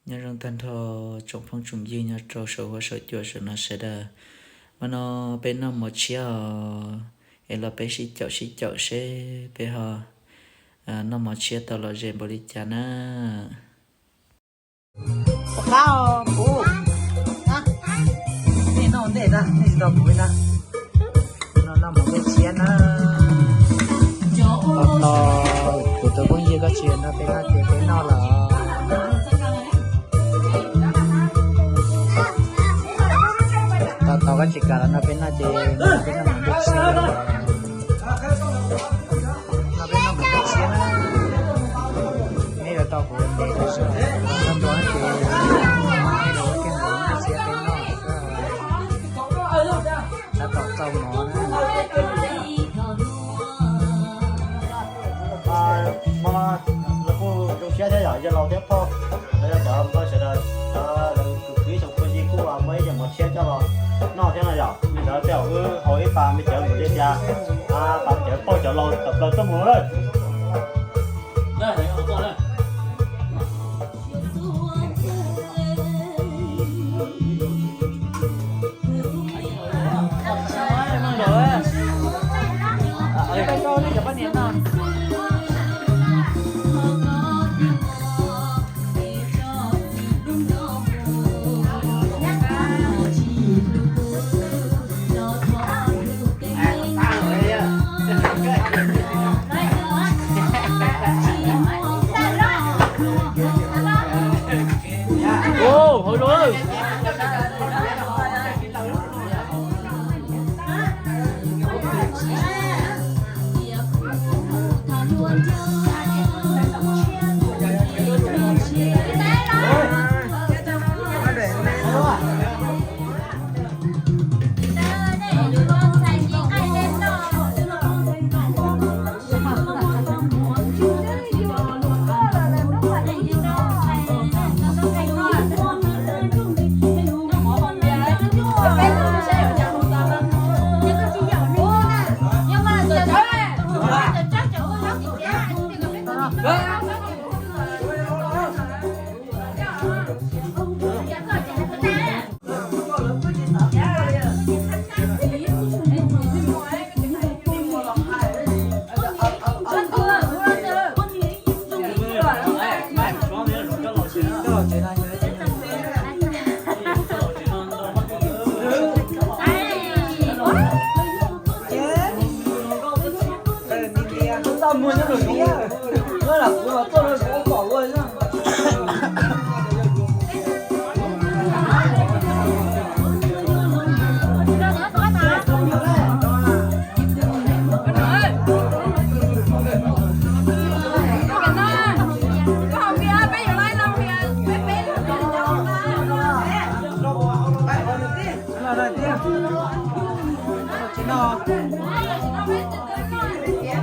Nyob zoo tag nrho tsoom phooj tsoom ywg nyob rau saum huab saum cua saum no sawv daws. Hmo no peb noj mov tshiab os, es los peb sib caum sib caum seb peb ho noj mov tshiab tau lom zem npaum li cas na. Qab os kuv, nej noj ntej tag nej tsis tau kuv na. No noj mov peb tshiab na. Tos tos kuv tus phooj ywg koj tsis nrog peb noj ces peb noj lawm. Tos tos koj tsis kam los no peb noj ces peb noj mov peb tshiab. No peb noj mov peb tshiab na. Neb yuav tau kuv ntev tas zog, noj ntua ces neb yuav ua kiag nkaus peb tshiab peb noj. Tab tom txaus mov na. Hmo no lawv kuj zoo siab thiab yom, yawg laus thiab phauj, lawv yog cov npawg sawv daws, cov kwv tij xyoo phooj ywg kuj muaj ib yam mov tshiab coj los noj thiab no yom. Li ntawd tej zaum wb haus ib pas me cawv mus li tias, pas cawv pauj cov laus tawm plaws tuaj mus lawm.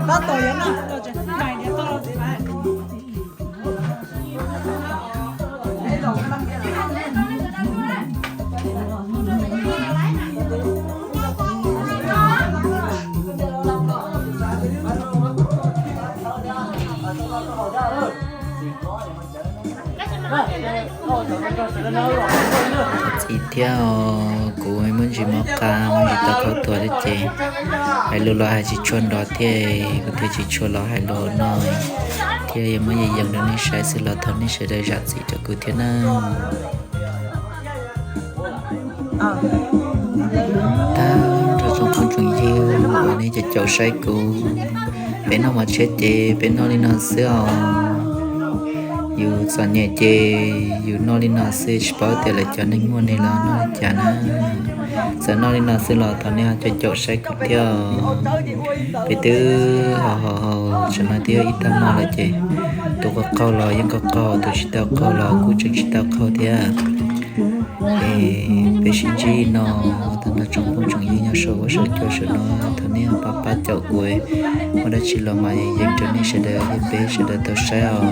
Tab tom yuav noj, tab tom tsis noj, tsis noj. Txiv thiab os, kuv muab ntsis mov qa, muab ntsis tau qhauv tuag thiab ces hais lus los hais tsis tshua nrov thiab, kuv thiaj tsis tshua los hais lus no, thiab yuav muab yees yees rau nej saib xwb los thov nej sawv daws zam txim rau kuv thiab na. Tag nrho tsoom phooj tsoom ywg uas nej caum caum saib kuv, peb noj mov tshiab ces peb noj li no xwb os. Yus txom nyem ces yus noj li no xwb, tsis paub tias lawv cov neeg muaj neeg los noj li cas na. Txawm noj li no xwb los thov nej ho caum caum saib kuv thiab os. Peb twb haus haus haus, tsam no twb yog ib tag hmo lawm ces tus qaug qaug los yeej qaug qaug, tus tsis tau qaug los kuj tseem tsis tau qaug thiab. Es peb sib ntsib no, tag nrho tsoom phooj tsoom ywg nyob saum huab saum cua saum no, thov nej ho pab pab caum kuv, muaj dab tsi los mam yees rau nej sawv daws thiab peb sawv daws tau saib os.